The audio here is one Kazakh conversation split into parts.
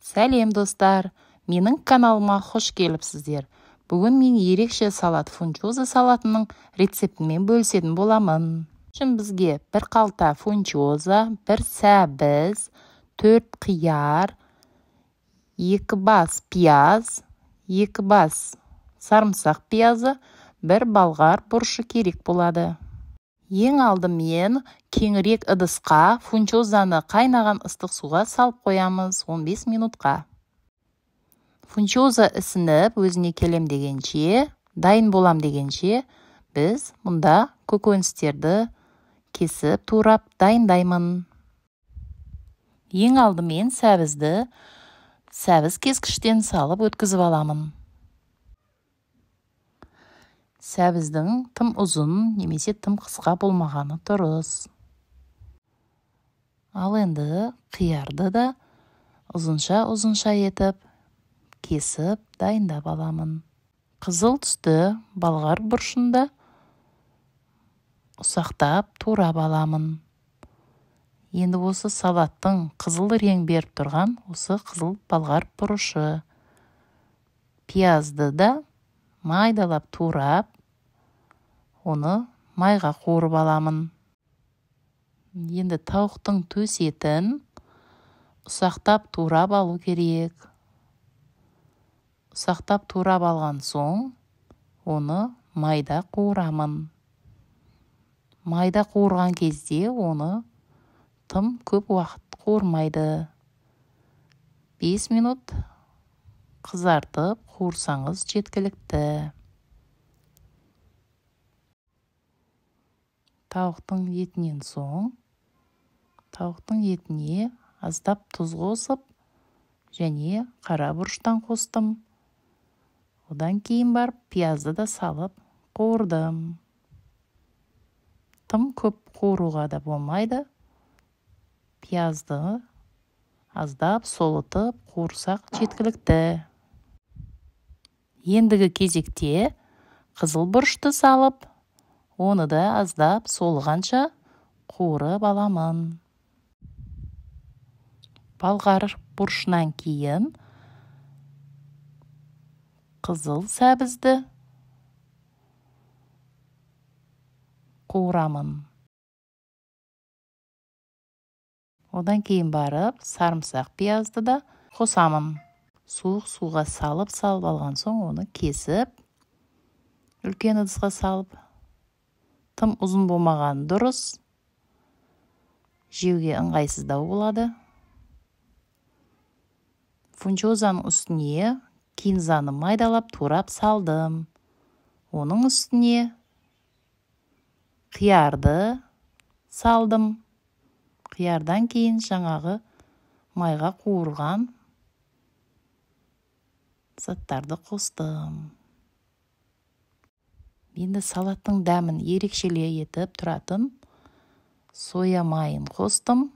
Сәлем, достар! Менің каналыма хош келіпсіздер. Бүгін мен ерекше салат, фунчоза салатының рецептімен бөлісетін боламын. Үшін бізге бір қалта фунчоза, бір сәбіз, 4 қияр, 2 бас пияз, 2 бас сарымсақ пиязы, бір болгар бұрышы керек болады. Ең алдымен кеңірек ыдысқа фунчозаны қайнаған ыстық суға салып қоямыз 15 минутқа. Фунчоза ісініп өзіне келем дегенше, дайын болам дегенше, біз мұнда көкөністерді кесіп турап дайындаймын. Ең алдымен сәбізді сәбіз кескіштен салып өткізіп аламын. Сәбіздің тым ұзын немесе тым қысқа болмағаны дұрыс. Ал енді қиярды да ұзынша-ұзынша етіп кесіп дайындап аламын. Қызыл түсті болгар бұрышын да ұсақтап турап аламын. Енді осы салаттың қызыл рең беріп тұрған осы қызыл болгар бұрышы. Пиязды да майдалап турап, оны майға қуырып аламын. Енді тауықтың төс етін ұсақтап турап алу керек. Ұсақтап турап алған соң, оны майда қуырамын. Майда қуырған кезде оны тым көп уақыт қуырмайды. 5 минут қызартып қуырсаңыз жеткілікті. Тауықтың етінен соң, тауықтың етіне аздап тұз қосып, және қара бұрыштан қостым. Одан кейін барып пиязды да салып қуырдым. Тым көп қуыруға да болмайды. Пиязды аздап солытып қуырсақ жеткілікті. Ендігі кезекте қызыл бұрышты салып, оны да аздап солығанша қуырып аламын. Болгар бұрышынан кейін қызыл сәбізді қуырамын. Одан кейін барып сарымсақ пиязды да қосамын. Суық суға салып алған соң оны кесіп, үлкен ыдысқа салып, тым ұзын болмаған дұрыс, жеуге ыңғайсыздау болады. Фунчозаның үстіне кинзаны майдалап турап салдым. Оның үстіне қиярды салдым. Қиярдан кейін жаңағы майға қуырған заттарды қостым. Енді салаттың дәмін ерекшеле етіп тұратын соя майын қостым.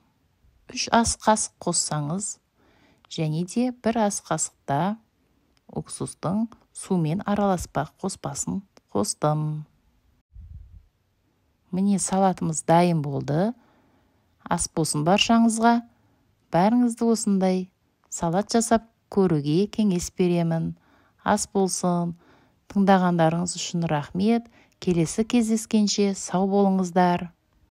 3 ас қасық қоссаңыз, және де 1 ас қасықта уксустың сумен араласпа қоспасын қостым. Міне салатымыз дайын болды. Ас болсын баршаңызға. Бәріңізді осындай салат жасап көруге кеңес беремін. Ас болсын. Тыңдағандарыңыз үшін рахмет. Келесі кездескенше сау болыңыздар.